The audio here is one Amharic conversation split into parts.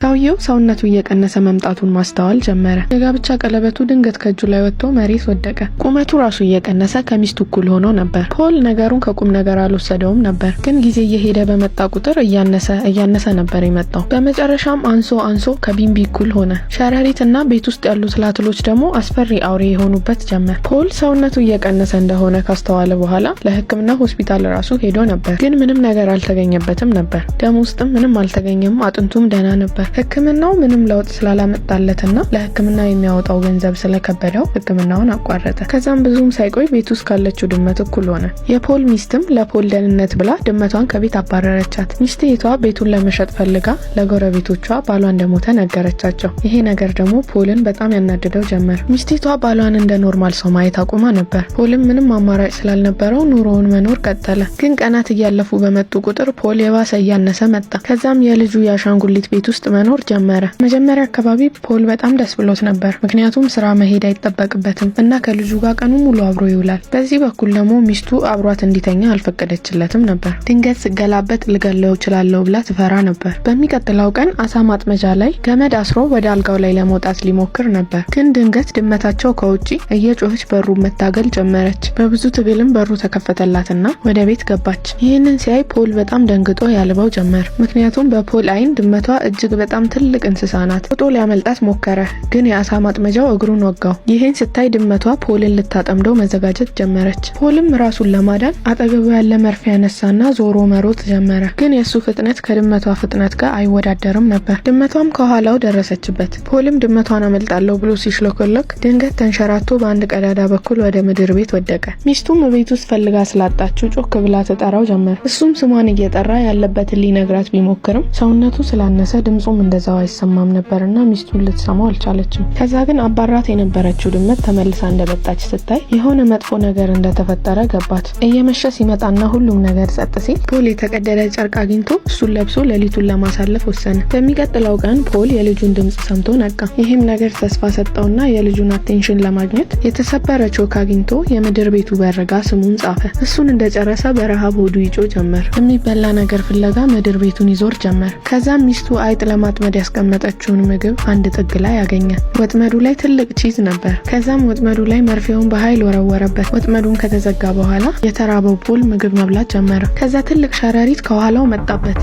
ሰውየው ሰውነቱ እየቀነሰ መምጣቱን ማስተዋል ጀመረ። የጋብቻ ቀለበቱ ድንገት ከእጁ ላይ ወጥቶ መሬት ወደቀ። ቁመቱ ራሱ እየቀነሰ ከሚስቱ እኩል ሆኖ ነበር። ፖል ነገሩን ከቁም ነገር አልወሰደውም ነበር። ግን ጊዜ እየሄደ በመጣ ቁጥር እያነሰ እያነሰ ነበር የመጣው። በመጨረሻም አንሶ አንሶ ከቢንቢ እኩል ሆነ። ሸረሪት እና ቤት ውስጥ ያሉ ትላትሎች ደግሞ አስፈሪ አውሬ የሆኑበት ጀመር። ፖል ሰውነቱ እየቀነሰ እንደሆነ ካስተዋለ በኋላ ለሕክምና ሆስፒታል ራሱ ሄዶ ነበር። ግን ምንም ነገር አልተገኘበትም ነበር። ደም ውስጥም ምንም አልተገኘም። አጥንቱም ደህና ነበር። ሕክምናው ምንም ለውጥ ስላላመጣለትና ለሕክምና የሚያወጣው ገንዘብ ስለከበደው ሕክምናውን አቋረጠ። ከዛም ብዙም ሳይቆይ ቤት ውስጥ ካለችው ድመት እኩል ሆነ። የፖል ሚስትም ለፖል ደህንነት ብላ ድመቷን ከቤት አባረረቻት። ሚስትየቷ ቤቱን ለመሸጥ ፈልጋ ለጎረቤቶቿ ባሏ እንደሞተ ነገረቻቸው። ይሄ ነገር ደግሞ ፖልን በጣም ያናድደው ጀመር። ሚስቲቷ ባሏን እንደ normal ሰው ማየት አቁማ ነበር። ፖልም ምንም አማራጭ ስላልነበረው ኑሮውን መኖር ቀጠለ። ግን ቀናት እያለፉ በመጡ ቁጥር ፖል የባሰ እያነሰ መጣ። ከዛም የልጁ የአሻንጉሊት ቤት ውስጥ መኖር ጀመረ። መጀመሪያ አካባቢ ፖል በጣም ደስ ብሎት ነበር። ምክንያቱም ስራ መሄድ አይጠበቅበትም እና ከልጁ ጋር ቀኑ ሙሉ አብሮ ይውላል። በዚህ በኩል ደግሞ ሚስቱ አብሯት እንዲተኛ አልፈቀደችለትም ነበር። ድንገት ስገላበጥ ልገለው እችላለሁ ብላ ትፈራ ነበር። በሚቀጥለው ቀን አሳ ማጥመጃ ላይ ገመድ አስሮ ወደ አልጋው ላይ ለመውጣት ሊሞክር ነበር። ግን ድንገት ድመታቸው ከውጪ እየጮኸች በሩን መታገል ጀመረች። በብዙ ትግልም በሩ ተከፈተላትና ወደ ቤት ገባች። ይህንን ሲያይ ፖል በጣም ደንግጦ ያልበው ጀመር። ምክንያቱም በፖል አይን ድመቷ እጅግ በጣም ትልቅ እንስሳ ናት። ሮጦ ሊያመልጣት ሞከረ፣ ግን የአሳ ማጥመጃው እግሩን ወጋው። ይህን ስታይ ድመቷ ፖልን ልታጠምደው መዘጋጀት ጀመረች። ፖልም ራሱን ለማዳን አጠገቡ ያለ መርፌ ያነሳና ዞሮ መሮጥ ጀመረ። ግን የእሱ ፍጥነት ከድመቷ ፍጥነት ጋር አይወዳደርም ነበር። ድመቷም ከኋላው ደረሰችበት። ፖልም ድመቷን አመልጣለሁ ብሎ ሲሽለኮለክ ድንገት ተንሸራቶ በአንድ ቀዳዳ በኩል ወደ ምድር ቤት ወደቀ። ሚስቱም ቤት ውስጥ ፈልጋ ስላጣችው ጮክ ብላ ትጠራው ጀመር። እሱም ስሟን እየጠራ ያለበትን ሊነግራት ቢሞክርም ሰውነቱ ስላነሰ ድምጹም እንደዛው አይሰማም ነበርና ሚስቱን ልትሰማው አልቻለችም። ከዛ ግን አባራት የነበረችው ድመት ተመልሳ እንደመጣች ስታይ የሆነ መጥፎ ነገር እንደተፈጠረ ገባት። እየመሸ ሲመጣና ሁሉም ነገር ጸጥ ሲል ፖል የተቀደደ ጨርቅ አግኝቶ እሱን ለብሶ ሌሊቱን ለማሳለፍ ወሰነ። በሚቀጥለው ቀን ፖል የልጁን ድምጽ ሰምቶ ነቃ። ይህም ነገር ተስፋ ሰጠውና የልጁን attention ለማግኘት የተሰበረ ቾክ አግኝቶ የምድር ቤቱ በር ጋ ስሙን ጻፈ። እሱን እንደጨረሰ በረሃብ ሆዱ ይጮህ ጀመር። የሚበላ ነገር ፍለጋ ምድር ቤቱን ይዞር ጀመር። ከዛም ሚስቱ አይጥ ለማጥመድ ያስቀመጠችውን ምግብ አንድ ጥግ ላይ አገኘ። ወጥመዱ ላይ ትልቅ cheese ነበር። ከዛም ወጥመዱ ላይ መርፌውን በኃይል ወረወረበት። ወጥመዱን ከተዘጋ በኋላ የተራበው ፖል ምግብ መብላት ጀመረ። ከዛ ትልቅ ሸረሪት ከኋላው መጣበት።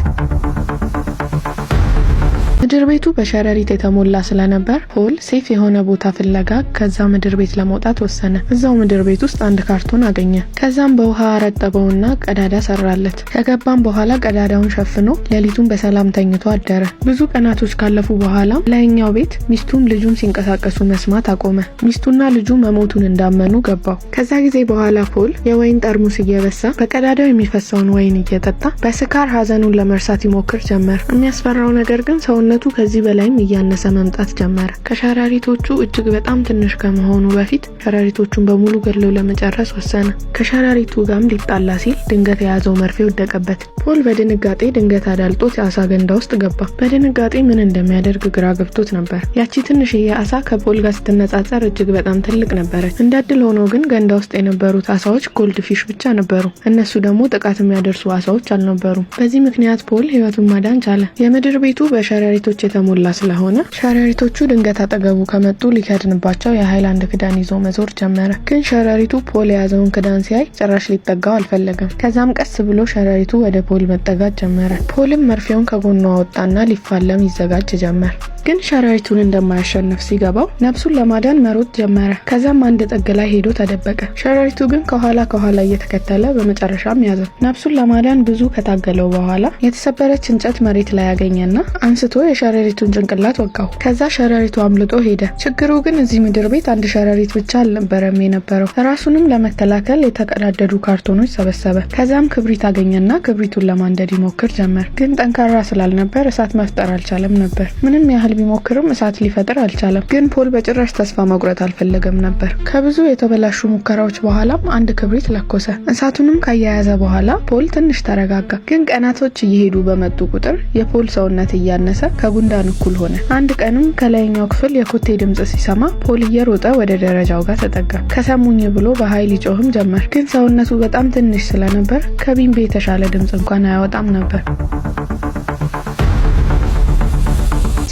ምድር ቤቱ በሸረሪት የተሞላ ስለነበር ፖል safe የሆነ ቦታ ፍለጋ ከዛ ምድር ቤት ለመውጣት ወሰነ። እዛው ምድር ቤት ውስጥ አንድ ካርቶን አገኘ። ከዛም በውሃ አረጠበውና ቀዳዳ ሰራለት። ከገባም በኋላ ቀዳዳውን ሸፍኖ ሌሊቱን በሰላም ተኝቶ አደረ። ብዙ ቀናቶች ካለፉ በኋላ ላይኛው ቤት ሚስቱም ልጁም ሲንቀሳቀሱ መስማት አቆመ። ሚስቱና ልጁ መሞቱን እንዳመኑ ገባው። ከዛ ጊዜ በኋላ ፖል የወይን ጠርሙስ እየበሳ በቀዳዳው የሚፈሰውን ወይን እየጠጣ በስካር ሀዘኑን ለመርሳት ይሞክር ጀመር። የሚያስፈራው ነገር ግን ሰውነቱ ከዚህ በላይም እያነሰ መምጣት ጀመረ። ከሸረሪቶቹ እጅግ በጣም ትንሽ ከመሆኑ በፊት ሸረሪቶቹን በሙሉ ገድሎ ለመጨረስ ወሰነ። ከሸረሪቱ ጋርም ሊጣላ ሲል ድንገት የያዘው መርፌ ወደቀበት። ፖል በድንጋጤ ድንገት አዳልጦት የአሳ ገንዳ ውስጥ ገባ። በድንጋጤ ምን እንደሚያደርግ ግራ ገብቶት ነበር። ያቺ ትንሽዬ አሳ ከፖል ጋር ስትነጻጸር እጅግ በጣም ትልቅ ነበረች። እንደ እድል ሆኖ ግን ገንዳ ውስጥ የነበሩት አሳዎች goldfish ብቻ ነበሩ። እነሱ ደግሞ ጥቃት የሚያደርሱ አሳዎች አልነበሩም። በዚህ ምክንያት ፖል ህይወቱን ማዳን ቻለ። የምድር ቤቱ በሸረሪቶች የተሞላ ስለሆነ ሸረሪቶቹ ድንገት አጠገቡ ከመጡ ሊከድንባቸው የሃይላንድ ክዳን ይዞ መዞር ጀመረ። ግን ሸረሪቱ ፖል የያዘውን ክዳን ሲያይ ጭራሽ ሊጠጋው አልፈለገም። ከዛም ቀስ ብሎ ሸረሪቱ ወደ ፖል መጠጋት ጀመረ። ፖልም መርፌውን ከጎኑ አወጣና ሊፋለም ይዘጋጅ ጀመር። ግን ሸረሪቱን እንደማያሸንፍ ሲገባው ነፍሱን ለማዳን መሮጥ ጀመረ። ከዛም አንድ ጥግ ላይ ሄዶ ተደበቀ። ሸረሪቱ ግን ከኋላ ከኋላ እየተከተለ በመጨረሻም ያዘው። ነፍሱን ለማዳን ብዙ ከታገለው በኋላ የተሰበረች እንጨት መሬት ላይ ያገኘና አንስቶ የሸረሪቱን ጭንቅላት ወጋው። ከዛ ሸረሪቱ አምልጦ ሄደ። ችግሩ ግን እዚህ ምድር ቤት አንድ ሸረሪት ብቻ አልነበረም የነበረው። ራሱንም ለመከላከል የተቀዳደዱ ካርቶኖች ሰበሰበ። ከዛም ክብሪት አገኘና ክብሪቱን ለማንደድ ይሞክር ጀመር። ግን ጠንካራ ስላልነበር እሳት መፍጠር አልቻለም ነበር። ምንም ያህል ቢሞክርም እሳት ሊፈጥር አልቻለም። ግን ፖል በጭራሽ ተስፋ መቁረጥ አልፈለገም ነበር። ከብዙ የተበላሹ ሙከራዎች በኋላም አንድ ክብሪት ለኮሰ። እሳቱንም ካያያዘ በኋላ ፖል ትንሽ ተረጋጋ። ግን ቀናቶች እየሄዱ በመጡ ቁጥር የፖል ሰውነት እያነሰ ከጉንዳን እኩል ሆነ። አንድ ቀንም ከላይኛው ክፍል የኮቴ ድምጽ ሲሰማ ፖል እየሮጠ ወደ ደረጃው ጋር ተጠጋ። ከሰሙኝ ብሎ በኃይል ይጮህም ጀመር። ግን ሰውነቱ በጣም ትንሽ ስለነበር ከቢንቢ የተሻለ ድምጽ እንኳን አያወጣም ነበር።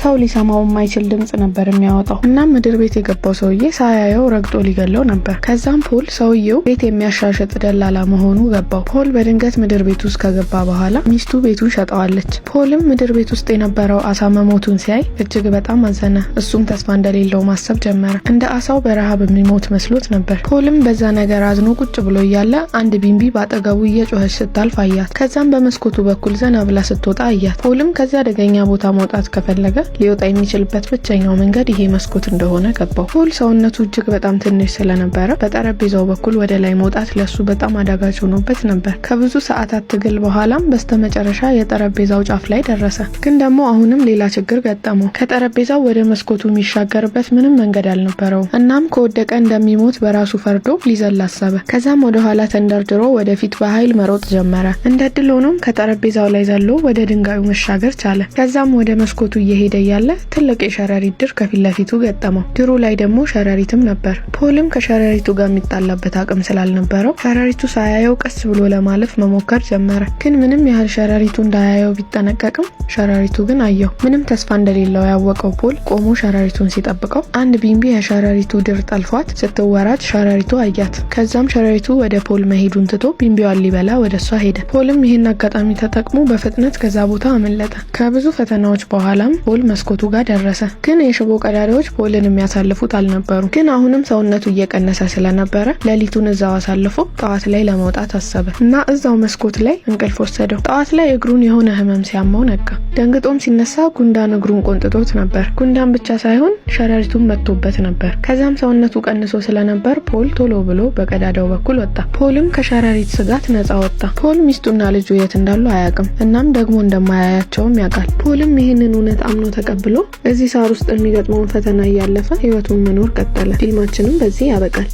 ሰው ሊሰማው የማይችል ድምጽ ነበር የሚያወጣው። እናም ምድር ቤት የገባው ሰውዬ ሳያየው ረግጦ ሊገለው ነበር። ከዛም ፖል ሰውዬው ቤት የሚያሻሽጥ ደላላ መሆኑ ገባው። ፖል በድንገት ምድር ቤት ውስጥ ከገባ በኋላ ሚስቱ ቤቱን ሸጠዋለች። ፖልም ምድር ቤት ውስጥ የነበረው አሳ መሞቱን ሲያይ እጅግ በጣም አዘነ። እሱም ተስፋ እንደሌለው ማሰብ ጀመረ። እንደ አሳው በረሃብ የሚሞት መስሎት ነበር። ፖልም በዛ ነገር አዝኖ ቁጭ ብሎ እያለ አንድ ቢንቢ በአጠገቡ እየጮኸች ስታልፍ አያት። ከዛም በመስኮቱ በኩል ዘና ብላ ስትወጣ አያት። ፖልም ከዚያ አደገኛ ቦታ መውጣት ከፈለገ ሊወጣ የሚችልበት ብቸኛው መንገድ ይሄ መስኮት እንደሆነ ገባው። ፖል ሰውነቱ እጅግ በጣም ትንሽ ስለነበረ በጠረጴዛው በኩል ወደ ላይ መውጣት ለሱ በጣም አዳጋች ሆኖበት ነበር። ከብዙ ሰዓታት ትግል በኋላም በስተመጨረሻ የጠረጴዛው ጫፍ ላይ ደረሰ። ግን ደግሞ አሁንም ሌላ ችግር ገጠመው። ከጠረጴዛው ወደ መስኮቱ የሚሻገርበት ምንም መንገድ አልነበረውም። እናም ከወደቀ እንደሚሞት በራሱ ፈርዶ ሊዘል አሰበ። ከዛም ወደ ኋላ ተንደርድሮ ወደፊት በኃይል መሮጥ ጀመረ። እንደ እድል ሆኖም ከጠረጴዛው ላይ ዘሎ ወደ ድንጋዩ መሻገር ቻለ። ከዛም ወደ መስኮቱ እየሄደ እያለ ትልቅ የሸረሪት ድር ከፊት ለፊቱ ገጠመው። ድሩ ላይ ደግሞ ሸረሪትም ነበር። ፖልም ከሸረሪቱ ጋር የሚጣላበት አቅም ስላልነበረው ሸረሪቱ ሳያየው ቀስ ብሎ ለማለፍ መሞከር ጀመረ። ግን ምንም ያህል ሸረሪቱ እንዳያየው ቢጠነቀቅም ሸረሪቱ ግን አየው። ምንም ተስፋ እንደሌለው ያወቀው ፖል ቆሞ ሸረሪቱን ሲጠብቀው አንድ ቢንቢ የሸረሪቱ ድር ጠልፏት ስትወራጭ ሸረሪቱ አያት። ከዛም ሸረሪቱ ወደ ፖል መሄዱን ትቶ ቢንቢዋን ሊበላ ወደ እሷ ሄደ። ፖልም ይህን አጋጣሚ ተጠቅሞ በፍጥነት ከዛ ቦታ አመለጠ። ከብዙ ፈተናዎች በኋላም ፖል መስኮቱ ጋር ደረሰ። ግን የሽቦ ቀዳዳዎች ፖልን የሚያሳልፉት አልነበሩ። ግን አሁንም ሰውነቱ እየቀነሰ ስለነበረ ሌሊቱን እዛው አሳልፎ ጠዋት ላይ ለመውጣት አሰበ እና እዛው መስኮት ላይ እንቅልፍ ወሰደው። ጠዋት ላይ እግሩን የሆነ ህመም ሲያመው ነቃ። ደንግጦም ሲነሳ ጉንዳን እግሩን ቆንጥጦት ነበር። ጉንዳን ብቻ ሳይሆን ሸረሪቱን መጥቶበት ነበር። ከዛም ሰውነቱ ቀንሶ ስለነበር ፖል ቶሎ ብሎ በቀዳዳው በኩል ወጣ። ፖልም ከሸረሪት ስጋት ነጻ ወጣ። ፖል ሚስቱና ልጁ የት እንዳሉ አያውቅም። እናም ደግሞ እንደማያያቸውም ያውቃል። ፖልም ይህንን እውነት አምኖ ተቀብሎ እዚህ ሳር ውስጥ የሚገጥመውን ፈተና እያለፈ ህይወቱን መኖር ቀጠለ። ፊልማችንም በዚህ ያበቃል።